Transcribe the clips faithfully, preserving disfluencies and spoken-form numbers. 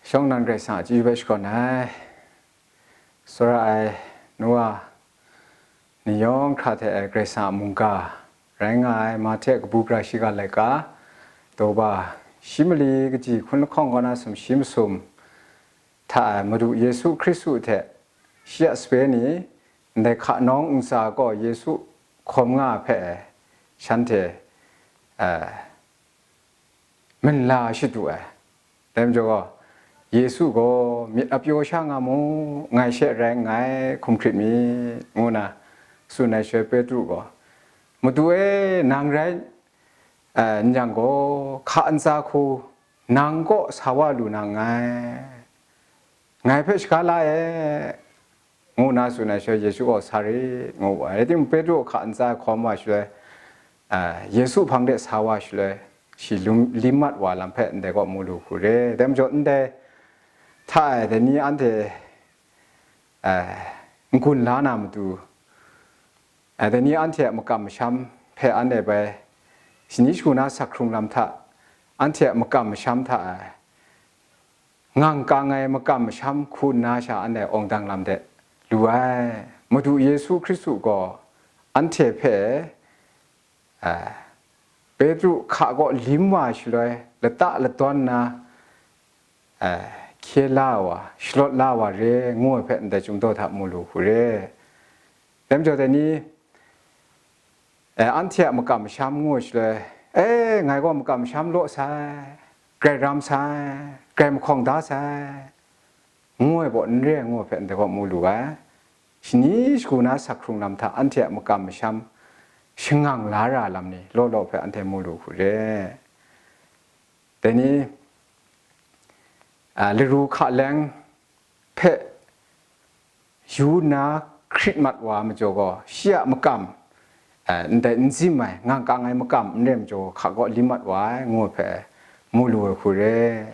Shawng nnan Karai Kasang a chyeju hpe shakawn ai. Tsawra ai nu wa ni yawng hkra hte Karai Kasang a mungga rai nga ai Mahte kabu gara shiga laika, daw ba shi mali kaji hkun lahkawng kaw na sumshi masum hta ai Madu Yesu Hkristu hte shi a sape ni, ndai hka nawng ntsa gaw Yesu hkawm nga ai hpe shanhte, eh, minla shadu ai. Dai majaw gaw, Yesu gaw, "Myit a pyaw sha nga mu, ngai she rai nngai, hkum hkrit myit," ngu na tsun ai shaloi, Petru gaw, "Madu e, nang rai, eh, n yang gaw, hka ntsa hku nang kaw sa wa lu na nngai, ngai hpe shaga la e," ngu nna tsun ai shaloi, Yesu gaw, "Sa rit," ngu wu ai. Rai timung, Petru hka ntsa hkawm wa shaloi, a, Yesu hpang de sa wa shaloi, shi lum, lim mat wa lam hpe ndai gaw mu lu hku re. Dai majaw, ndai hta e dai ni anhte, a, n-gun la na matu, a, dai ni anhte a makam masham hpe anhte bai shani shagu na sak hkrung lam hta, anhte a makam masham hta e, ngang kang ai makam masham hku nna sha anhte awng dang lam de lu ai. Madu Yesu Hkristu gaw anhte hpe, a, Petru hka gaw lim wa shaloi, lata ladawn nna, a, hkye la wa, shalawt la wa re, ngu ai hpe ndai chyum daw hta mu lu hku re. Dai majaw dai ni, e, anhte a makam masham ngu ai shaloi, "E, ngai gaw makam masham law sai, grai ram sai, grai mahkawng da sai," ngu ai baw n re ai ngu ai hpe ndai gaw mu lu ai. Shani shagu na sak hkrung lam hta anhte a makam masham shangang la ra lam ni law law hpe anhte mu lu hku re. Dai ni, a, laru hka leng hpe yu nna hkrit mat wa majaw gaw, shi a makam, a, ndai n zim ai, ngang kang ai makam n re majaw gaw, hka gaw lim mat wa ai, ngu ai hpe mu lu ai hku re.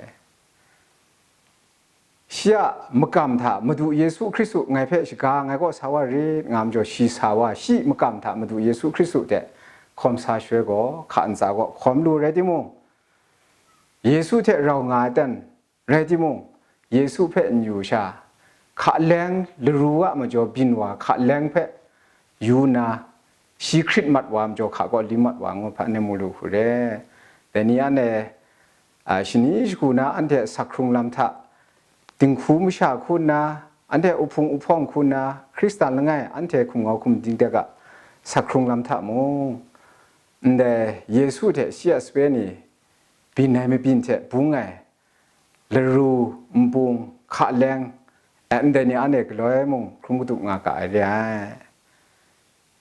Shi a makam hta Madu Yesu Hkristu ngai hpe shaga, ngai kaw sa wa rit nga majaw, shi sa wa, shi makam hta Madu Yesu Hkristu hte hkawm sa shaloi gaw, hka ntsa gaw hkawm lu rai timung, Yesu hte rau nga ai ten rai timung, Yesu hpe n yu sha, hka leng laru a majaw byin wa hka leng hpe yu nna, shi hkrit mat wa majaw, hka gaw lim mat wa ngu hpe anhte mu lu hku re. Dai ni anhte, a, shani shagu na anhte sak hkrung lam hta, dinghku masha hku nna, anhte uhpung uhpawng hku nna, Hkristan langai anhte hkum ngau hkum ding de ga, sak hkrung lam hta mung, ndai Yesu hte shi a sape ni byin ai mabyin hte bung ai, laru, nbung, hka leng, eh, ndai ni anhte galoi mung hkrum kadu nga ga ai re ai.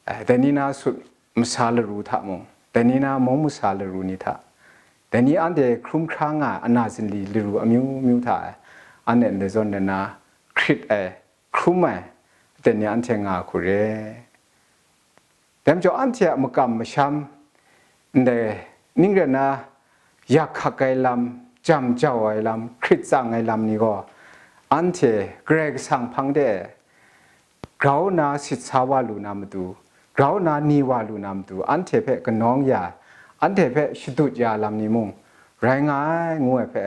Eh, dai ni na sut masa laru hta mung, dai ni na mung masa laru ni hta, dai ni anhte hkrum hkra nga ai ana zinli laru amyu myu hta e, anhte ndai zawn nna hkrit ai, hkrum ai, dai ni anhte nga hku re. Dai majaw, anhte a makam masham, ndai ning rai nna, yak hkak ai lam, jam jau ai lam, hkrit tsang ai lam ni gaw, anhte Karai Kasang hpang de grau nna sit sa wa lu na matu, grau nna ni wa lu na matu, anhte hpe kanawng ya, anhte hpe shadut ya lam ni mung rai nga ai, ngu ai hpe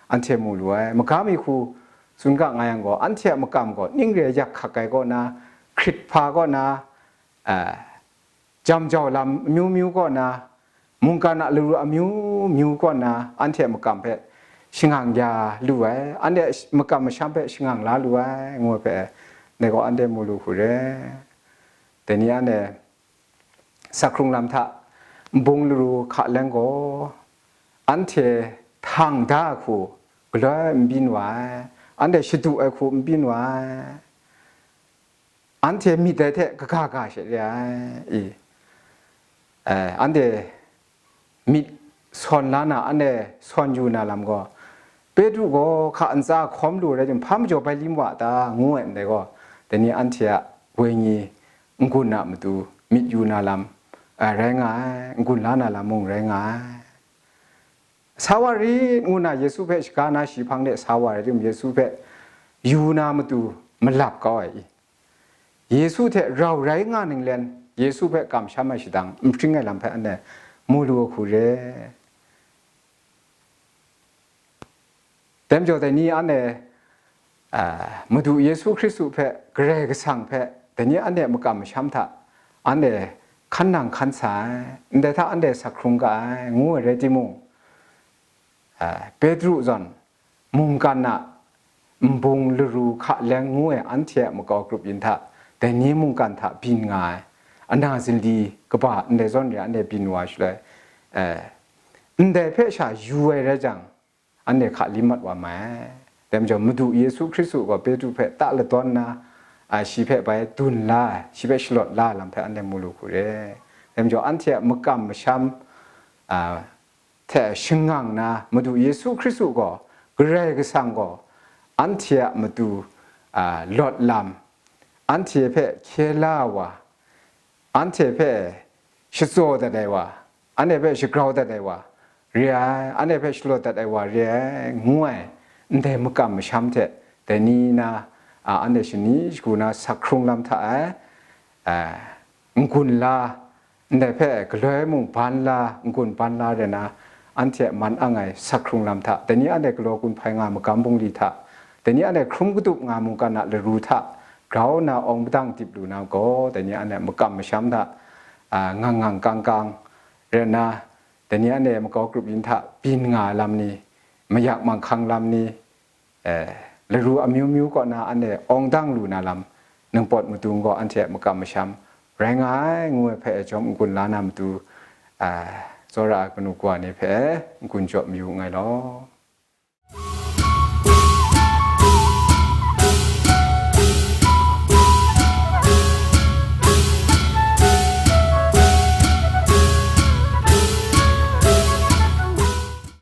anhte mu lu ai. Magam mi hku tsun ga nga yang gaw, anhte a makam gaw ning re yak hkak ai kaw na, hkrit hpa kaw na, a, jam jau lam amyu myu kaw na, mungkan a laru amyu myu kaw na, anhte a makam hpe shangang ya lu ai, anhte a makam masham hpe shangang la lu ai, ngu ai hpe, dai gaw anhte mu lu hku re. Dai ni anhte sak hkrung lam hta, nbung laru hka leng gaw, anhte htang da ai hku galoi n byin wa ai, anhte shadu ai hku n byin wa ai. Anhte myit dai hte kaga ga she re ai, i. Eh, anhte myit sawn la na, anhte sawn yu na lam gaw, Petru gaw hka ntsa hkawm lu rai timung, hpa majaw bai lim wa ta, ngu ai ndai gaw, dai ni anhte a wenyi n-gun a matu myit yu na lam, eh, rai nga ai, n-gun la na lam mung rai nga ai. Sa wa rit ngu na Yesu hpe shaga na shi hpang de sa wa rai timung, Yesu hpe yu na matu malap kau ai i. Yesu hte rau rai nga ninglen, Yesu hpe kamsham ai shadang, nhpring ai lam hpe anhte mu lu ai hku re. Dai majaw dai ni anhte, a, Madu Yesu Hkristu hpe, Karai Kasang hpe, dai ni anhte makam masham hta anhte hkan nang hkan sa ai, ndai hta anhte sak hkrung ga ai, ngu ai rai timung, a, Petru zawn mungkan a nbung laru hka leng ngu ai anhte a makau grup yin hta, dai ni mungkan hta byin nga ai, ana zinli kaba ndai zawn re anhte byin wa shaloi, e, ndai hpe sha yu ai rai jang, anhte hka li mat wa mai. Dai majaw, Madu Yesu Hkristu gaw Petru hpe ta ladawn nna, a, shi hpe bai dun la ai, shi hpe shalawt la ai lam hpe anhte mu lu hku re. Dai majaw, anhte a makam masham, a, hte shangang na, Madu Yesu Hkristu gaw, Karai Kasang gaw, anhte a matu, a, lawt lam, anhte hpe hkye la ai wa, anhte hpe shatsaw dat ai wa, anhte hpe shagrau dat ai wa re ai, anhte hpe shalawt dat ai wa re ai, ngu ai, ndai makam masham hte dai ni na, a, anhte shani shagu na sak hkrung lam hta ai, a, n-gun la, ndai hpe galoi mung ban la, n-gun ban la rai na, anhte a man ang ai sak hkrung lam hta, dai ni anhte galaw gun hpai nga magam bungli hta, dai ni anhte hkrum kadup nga mungkan a laru hta grau nna awng padang dip lu na gaw, dai ni anhte makam masham hta, a, ngang ngang kang kang rai nna, dai ni anhte makau grup yin hta byin nga ai lam ni, mayak manghkang lam ni, e, laru amyu myu kaw na anhte awng dang lu na lam, ningpawt matu gaw anhte a makam masham rai nga ai, ngu ai hpe jawm n-gun la na matu, a, tsawra ai kanu kawa ni hpe n-gun jaw mayu nngai law.